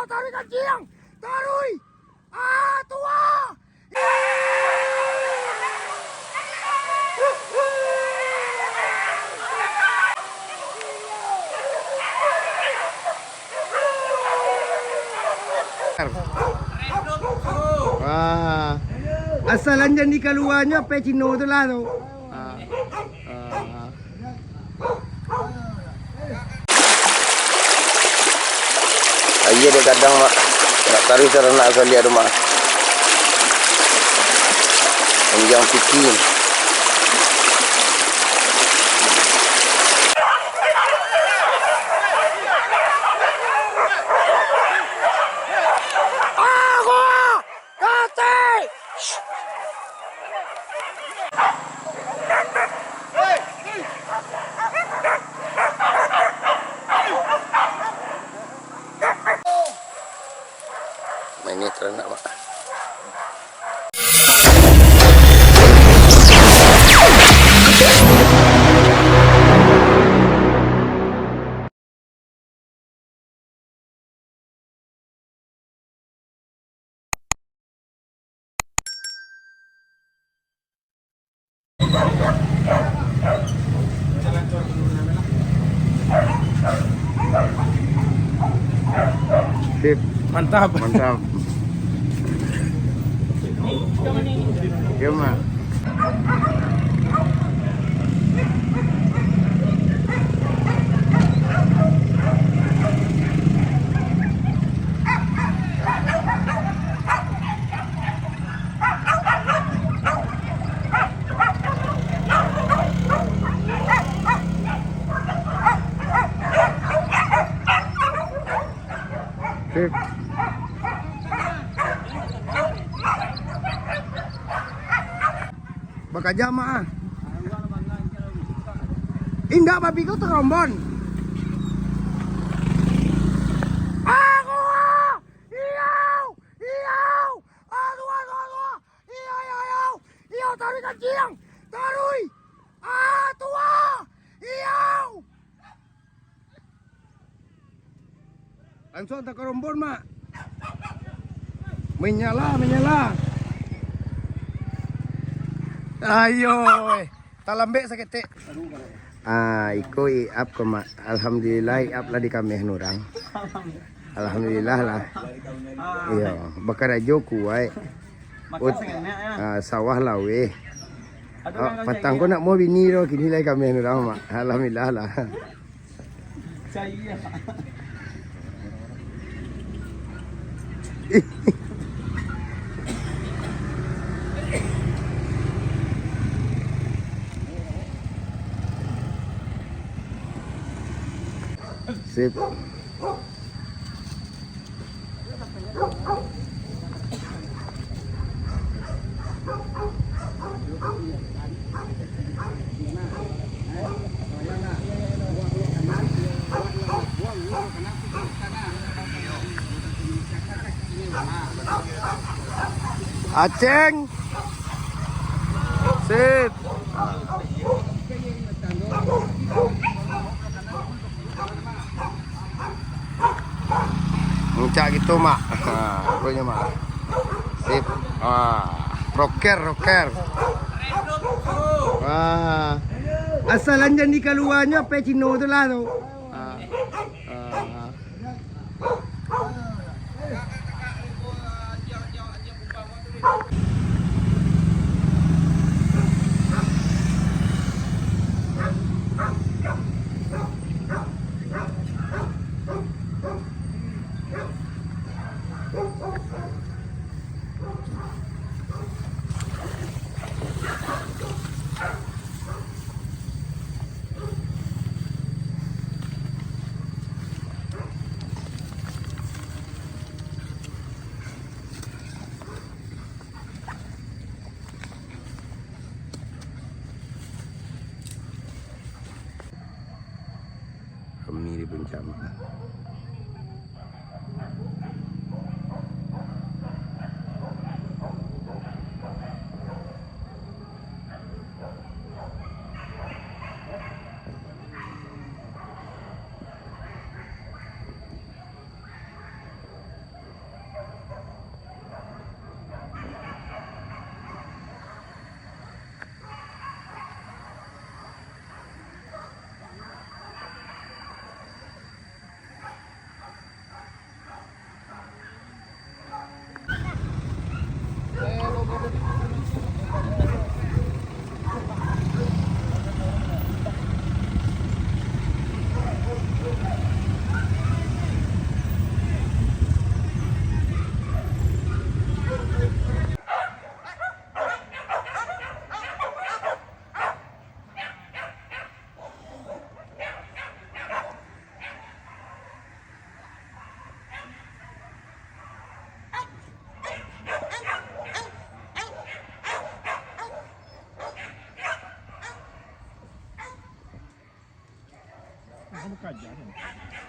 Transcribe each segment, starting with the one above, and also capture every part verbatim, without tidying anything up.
Taruih kancing! Taruih! Ah, tuah! Wah. Asal anjan dikaluanyo pe Cino tu lah tu. Ah. Ah. Aia dek gadang, Mak. Nak taruih taranak saliak tu, Mak. Panjang piki. Main ni taranak, Mak. Sip. Mantap. Mantap. Yo, Mak. Sip. Bakaja, Mak, ah. Indak, babi ko tarombon. Aduh! Iyau! Iyau! Aduh, aduh, aduh! Iyau, iyau, iyau! Iyau, taruih kancing! Taruih! Ah, tuah! Iyau! Langsuang takarombon, Mak. Manyala, manyala. Ayo, eh. Talambek saketek. Ah, iko Iap ko, Mak. Alhamdulillah, Iap lah dikameh urang. Alhamdulillah lah. Iyo, bakarajo kuaik. Ut-, ah, sawah laweh. Ah, patang ko nak mau bini doh, kini lai kameh urang, Mak. Alhamdulillah lah. Sip. Aceng. Sip. Muncak gitu, Mak. Ha, pokoknyo, Mak. Sip. Ha, roker, roker. Ha. Asal anjan dikaluanyo pe Cino tu lah tu. Ha. Ha. Kami di puncak.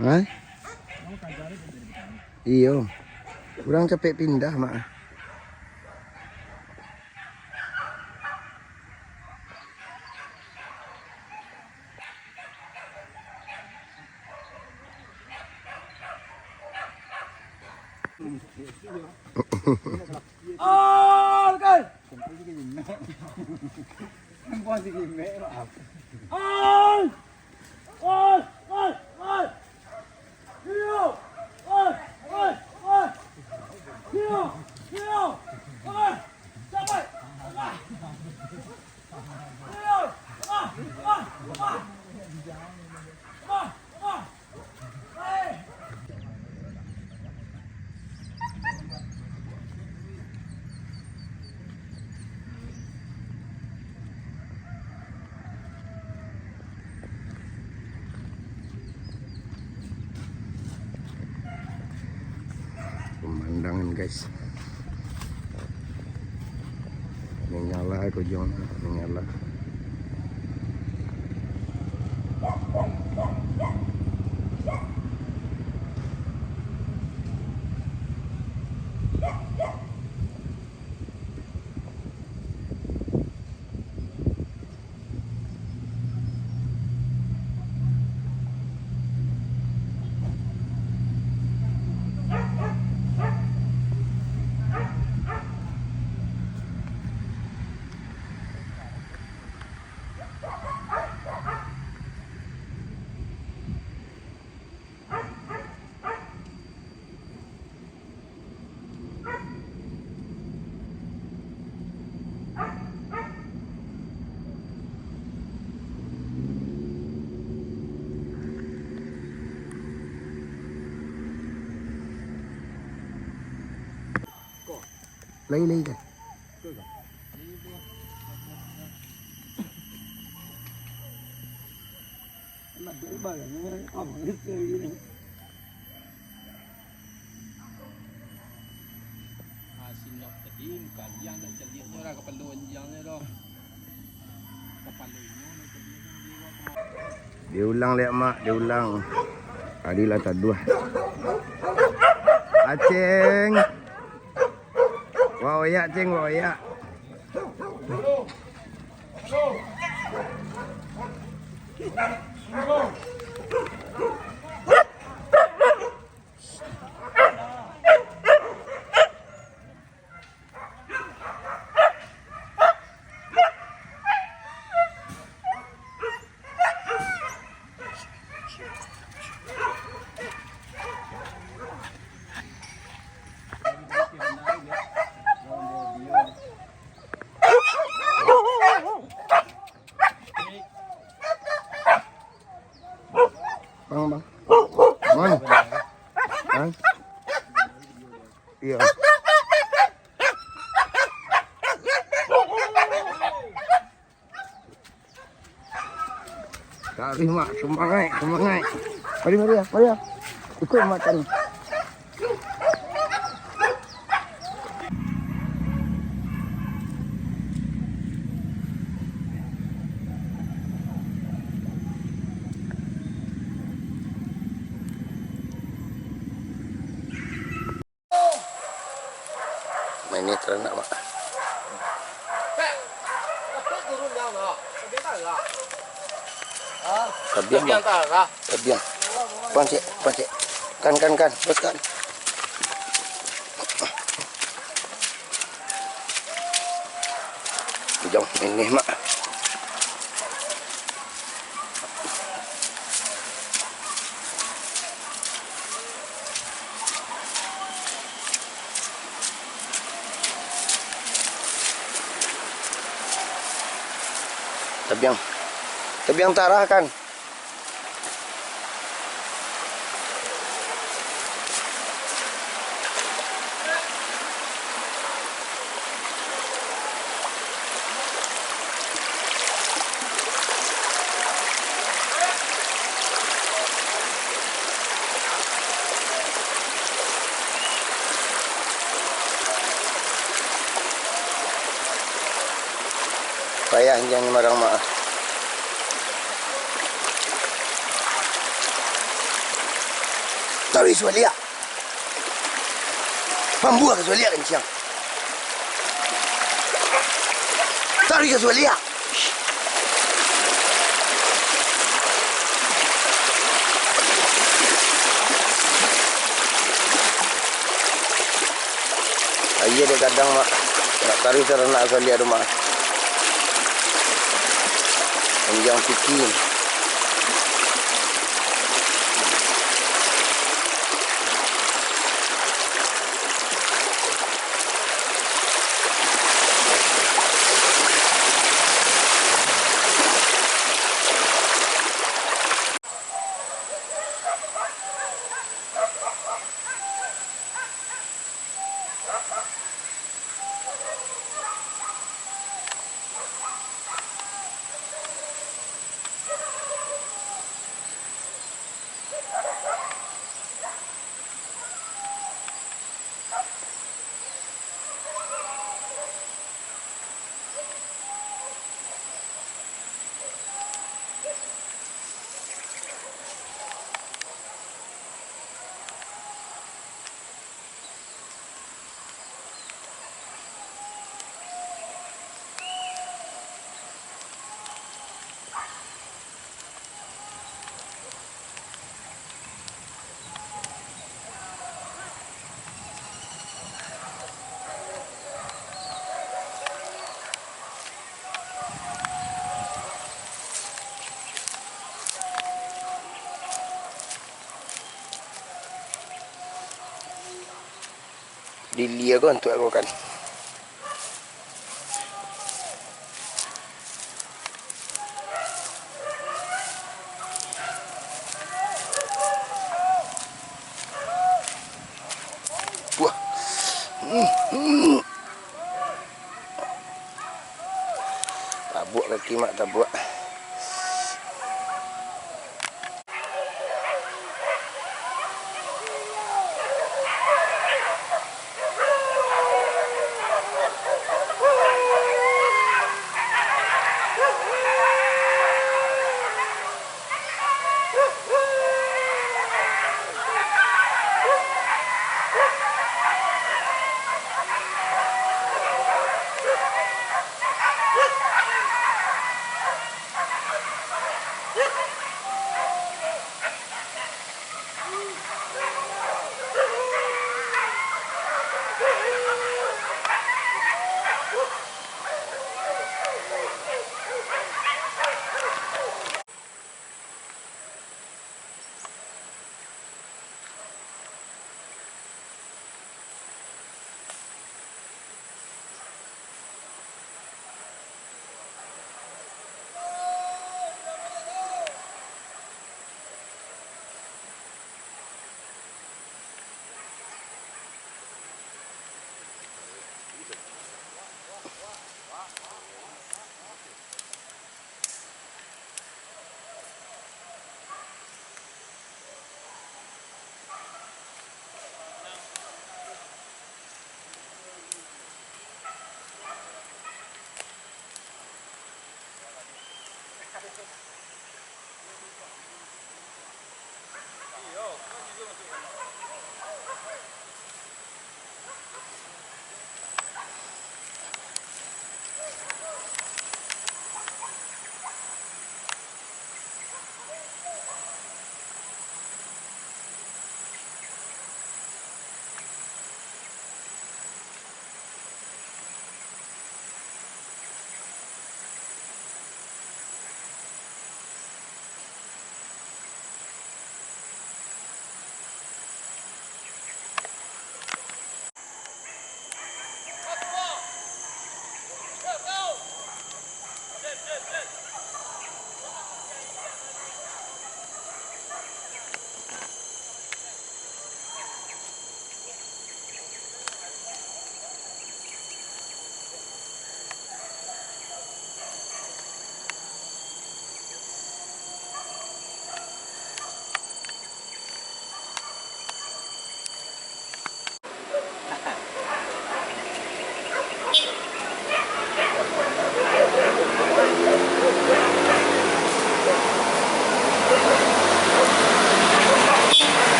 Hah? Iyo. Urang capek pindah, Mak. Pemandangan, guys. Menyala ko jong, menyala. Lai, lai, kan? Diulang liak, Mak, diulang. Tadi lah taduah. Aceng. Wak oyak, Ceng, wak oyak. Bang, bang. Bang. Bang. Iya. Taruih, Mak. Semangat, semangat. Mari, mari, ya, mari, ya. Ikut Mak tadi. Main ni taranak, Mak. Tabiang, Bang. Tabiang. Pancik, pancik. Kan, kan, kan. Terus kan. Jom, ini, Mak. Tabiang. Tabiang tarah, kan? Payah anjiang ni marang, Mak. Taruih sualiak. Mambuah ka sualiak kancang. Taruih ka sualiak. Aia dek gadang, Mak. Nak taruih taranak sualiak tu, Mak. Panjang piki. Dilia ko antuak ko kan. Wah. Hmm, hmm. Tabuak kaki, Mak, tabuak.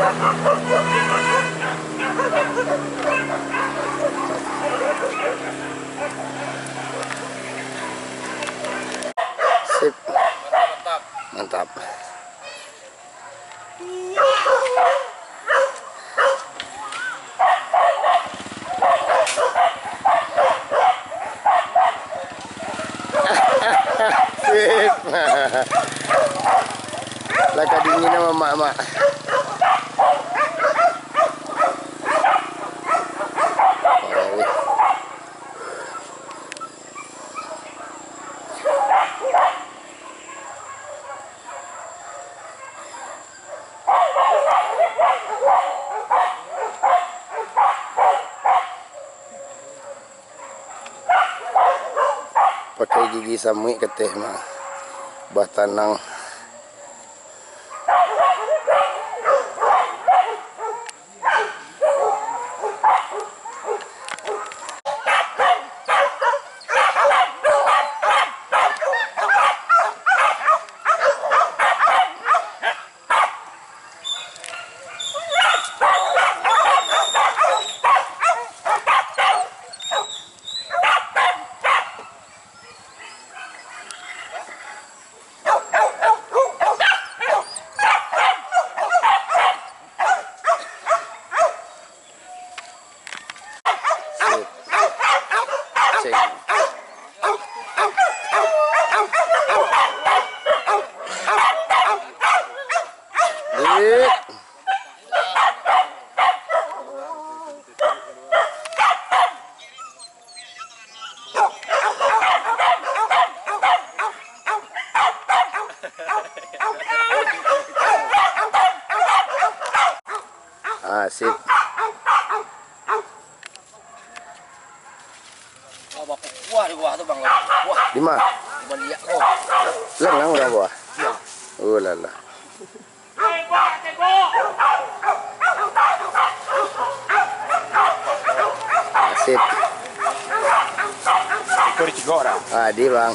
Sip. Mantap. Sip. Lah kadingin ama mak-mak. Pakai gigi samuik kateh mah. Bah tanang. Sip. Cek. Dik. Ah, sip. Oh, bakuah di bawah tu, Bang. Wah. Di ma? Di baliak ko. Lanang urang bawah? Iyo. Oh, lah, lah. Sip. Iko dicigok dah. Adi, Bang.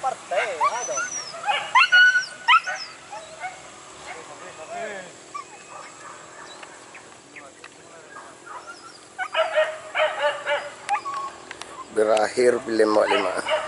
Partai, aduh. Barakhir film Mak Lima.